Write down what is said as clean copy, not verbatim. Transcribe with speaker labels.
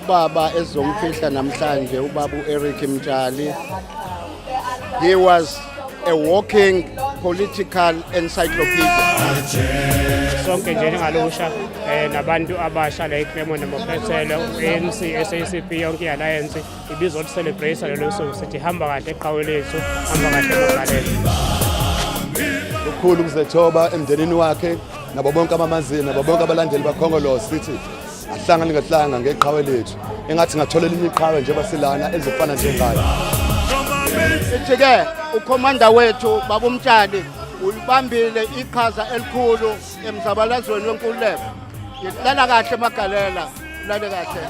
Speaker 1: Ubaba ezomfihla namhlanje, ubaba uEric Mtshali, he was a walking political encyclopedia.
Speaker 2: Sonke nje njengalusha nabantu abasha la eClermont namaphethelo, ANC, SACP, yonke i-alliance ibizoli-celebrate lelo suku. Sithi hamba kahle eqhawe lethu, hamba kahle emagalelo.
Speaker 3: Lukhulu ukuzethoba emndenini wakhe nabo bonke abamazini, nabo bonke abalandeli bakhongolose. Sithi ahlangane ngahlanga ngeqhawe lethu, engathi ngathola elinye iqhawe njengoba silana elizofana njengayo.
Speaker 1: Sithi-ke ukhomanda wethu babumtshali ulibambile iqhaza elikhulu emzabalazweni wenkululeko. Lala kahle, Magalela, ulale kahle.